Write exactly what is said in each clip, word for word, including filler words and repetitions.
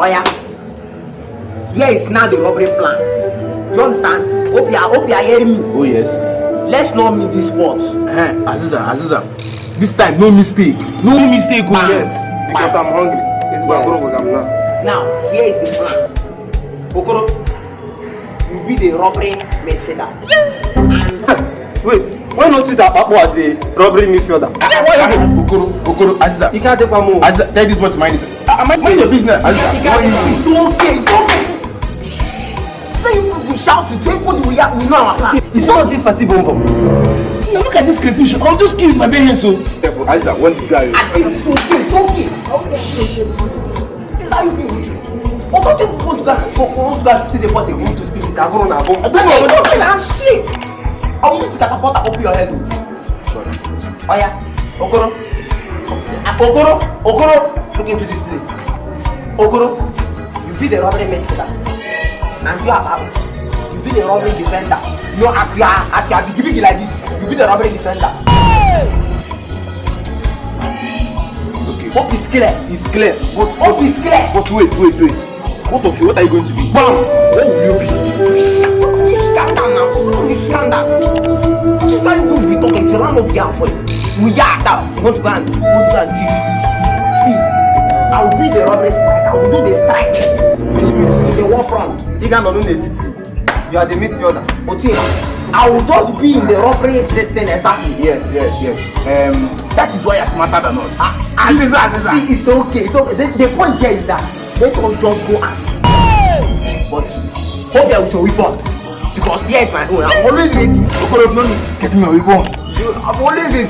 Oya, here is now the robbery plan. You understand? Hope you are, hope you are hearing me. Oh yes. Let's not meet this spot. Eh, Aziza, Aziza. This time, no mistake. No mistake, oh. Yes, because I'm hungry. It's my problem now. Now, here is the plan. Okoro, you be the robbery midfielder. And wait, why not use Akpakpo as the robbery midfielder? Ah, why you Okoro, Okoro, Aziza. You can't take one more. Aziza, tell this what mine is. Ah, mind your business. Aziza, what you doing? It's okay, it's okay. So you people shout to take what we have, we know our plan. It's not this party bomb. Now look at this crayfish. I'll just kill it with my bare hands, so. Aziza, when this guy. I think it's okay, it's okay. This is how you deal with you. But don't you want to go, want to go and steal the pot again to steal it? I go on, I go. I don't know. It's okay, now shit. I will use the catapult and open your head, oh. Sorry. Oya, Okoro. Ah, Okoro, Okoro, look into this place. Okoro, you be the robbery midfielder. And you are out. You be the robbery defender. You know, as you are, as you are big, big like this, you be the robbery defender. Okay. Hope is clear. It's clear. But hope is clear. But wait, wait, wait. What of you? What are you going to be? Bam! What will you be? Please calm down now. Please calm down. This time you will be talking to round up there for you. We are down. You want to go and, you want to go and teach? See, I will be the robbery strike. I will do the strike. Which means in the war front. You can not know the titi. You are the midfielder. Otie, I will just be in the robbery this thing exactly. Yes, yes, yes. Um, that is why you're smarter than us. Ah, ah, this is that, this is that. See, it's okay, it's okay. The, the point here is that let us just go and, but hold there with your weapon. Because here is my own. I'm always ready. Okoro, no need. Get me your weapon. You, I'm always ready.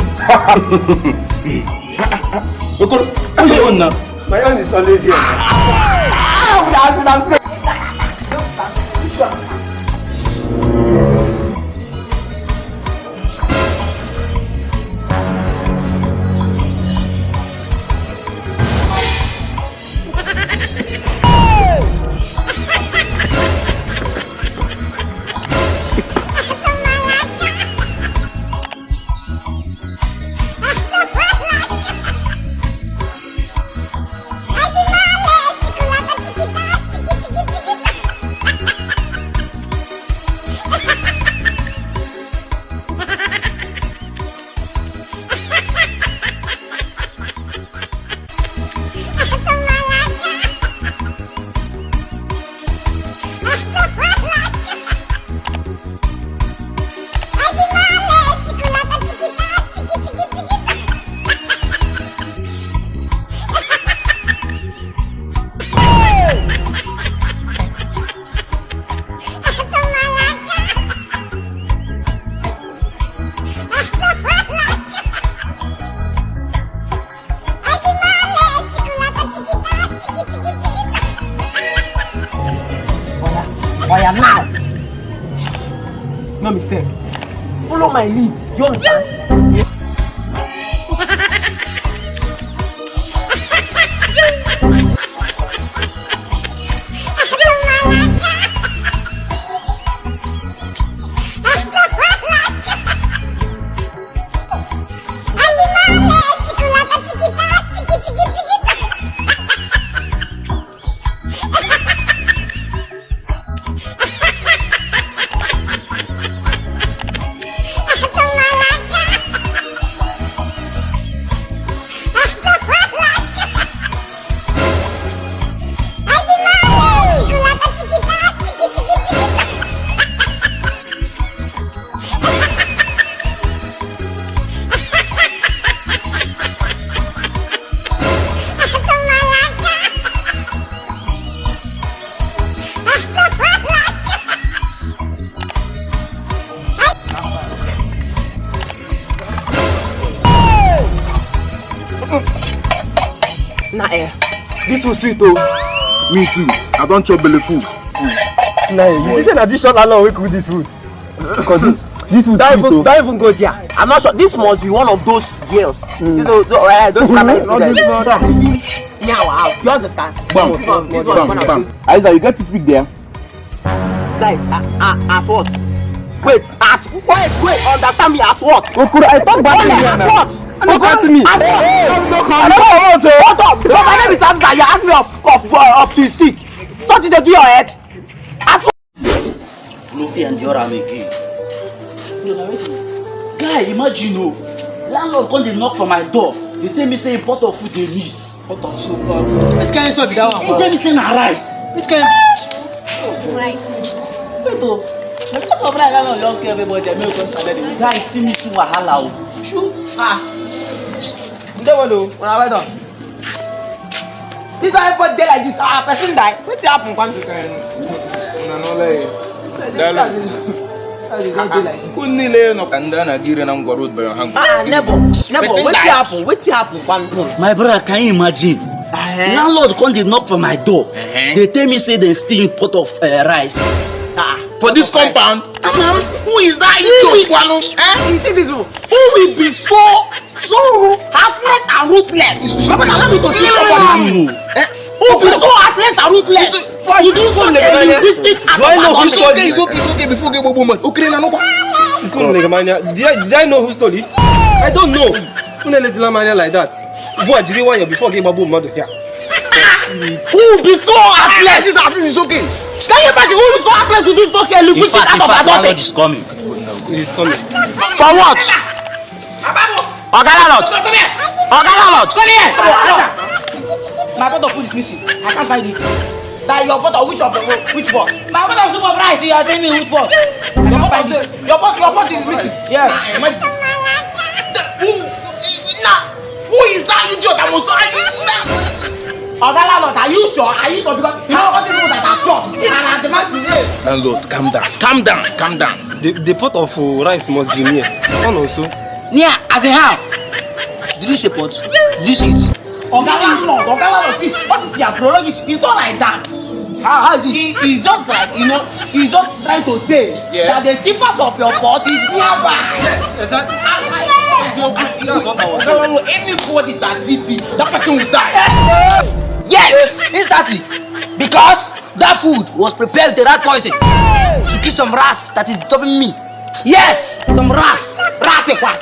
Okoro, what's your own now? My own is always here. Ah, we are, we are, Oya, oya now. No mistake. Follow my lead. You understand? Nah, eh. This will sweet, oh. Me too. I don't chop belly food. Nah, you say na this short alone we cook this food. Because this, this will sweet, oh. Don't even go there. I'm not sure. This must be one of those girls. Mm. You know, those, uh, those Not this one. Yeah, wow. You understand? Bam, bam, bam. Aziza, you get to speak there. Guys, uh, uh, as what? Wait, as, wait, wait, understand me, as what? Okoro, I talk back to you now. As what? Don't come to me. I don't come out. What up? So my name is Sandra. You ask me of of of to stick. Something dey do your head. Ask No fit endure am again. No, na wetin? Guy, imagine o. Landlord come dey knock for my door. Dey tell me say import of food dey miss. What of soup? Which kind soup be that one? He tell me say na rice. Which kind? Rice. Wait o. Na because of rice, I just scare everybody. I make us collect it. Guy, see me see wahala o. Sure. Ah. You dey well o. Una well done. This how everybody dey like this. Ah, person die. Wetin happen, come to? Una no like. How you don dey like this? Unu niile nọ ka ndị a na-aga ire na ngwa road by your hand. Ah, neighbor, neighbor, wetin happen? Wetin happen, kpamkpam? My brother, can you imagine? Eh? Landlord come dey knock for my door. Eh? Dey tell me say dem steal pot of eh, rice. Ah, For this compound? Who is that idiot, Kwanu? Eh? You see this one? Who will bestow so heartless and ruthless? Baba, allow me to see somebody. Eh? Who will be so heartless and ruthless? You do so linguistic. Do I know who stole it? It's okay, it's okay, it's okay. Before get bobo man. Okay, na no. Come, nigga, man, yeah. Did I, did I know who stole it? I don't know. Who let this man like that? Boy, did you want you before get bobo man here? Who be so heartless? This artist is okay. Can you imagine who be so heartless to do such a linguistic act of adultery? Landlord is coming. He's coming. For what? Oga landlord. Come here. Oga landlord. Come here. My pot of food is missing. I can't find it. That your pot of which of the which pot? My pot of soup of rice. You are telling me which pot? I can't find it. Your pot, your pot is missing. Yes. Who, who is that idiot? I must. Oga landlord, are you sure? Are you sure? Because how all these people that are short and are the man today? Landlord, calm down, calm down, calm down. The, the pot of uh, rice must be near. One also. Near, as in how? Did you say pot? Did you say it? Oga landlord, Oga landlord, see, what is your apology? It's not like that. How, how is it? He, he's just like, you know, he's just trying to say Yes. that the thiefers of your pot is nearby. Yes, exactly. That's what I was saying. Anybody that did this, that person will die. Yes, instantly. Because that food was prepared with the rat poison to kill some rats that is disturbing me. Yes, some rats. Rats, eh, what?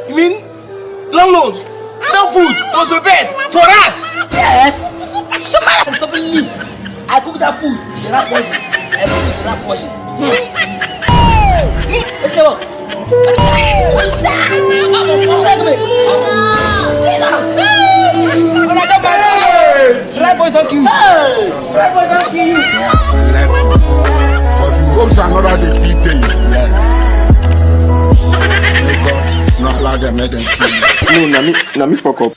You mean Landlord, that food was prepared for rats. Yes. Somebody is stopping me. I cook that food with the rat poison. I cook with the rat poison. Hmm. Let's go. Dry boys don't kill you. Dry boys don't kill you. Hope say another day fit dey. Yeah. May God not allow them, let them kill you. No, na me, na me fuck up.